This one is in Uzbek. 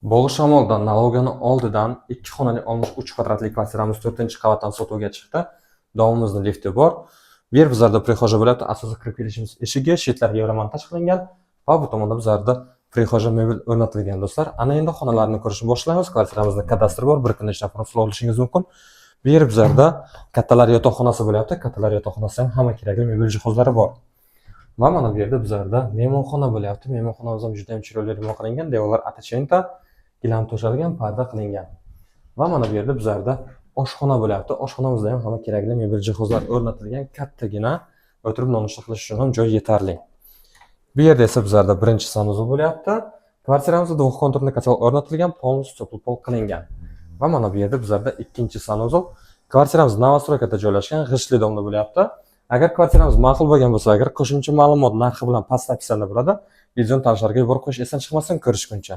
Bog'ishamoldan Налога ni oldidan 2 xonali 63 kvadratli kvartiramiz 4-qavatdan sotuvga chiqdi. Domimizni lifti bor. Bu yer bizlarda прихожа bo'lyapti. Asosiy kirib kelishimiz eshigi, shetlari yevromontaj qilingan va bu tomonda bizlarda прихожа mebel o'rnatilgan, do'stlar. Ana endi xonalarni ko'rishni boshlaymiz. Kvartiramizda kadastr bor. Bir kunda ishlab olishingiz mumkin. Bu yer bizlarda kattalar yotoqxonasi bo'lyapti. Kattalar yotoqxonasida ham hamma kerakli mebel jihozlari bor. Va mana bu yerda bizlarda mehmonxona bo'lyapti. Mehmonxonamiz ham juda ham chiroyli remont qilingan. Devorlar оттечение, gilam to'shalgan, parda qilingan. Va mana bu yerda bizlarda oshxona bo'lyapti. Oshxonamizda ham hamma kerakli mebel jihozlar o'rnatilgan, kattagina, o'tirib nonushta qilish uchun ham joy yetarli. Bu yerda esa bizlarda birinchi санузел bo'lyapti. Kvartiramizda двухконтурный котел o'rnatilgan, полностью теплый пол qilingan. Va mana bu yerda bizlarda ikkinchi санузел. Kvartiramiz новостройка da joylashgan, g'ishtli domda bo'lyapti. Agar kvartiramiz ma'qul bo'lgan bo'lsa, agar qo'shimcha ma'lumot narxi bilan pastda описание bo'ladi. Videoni tanishlarga yuborib qo'yish esdan chiqmasin. Ko'rishguncha.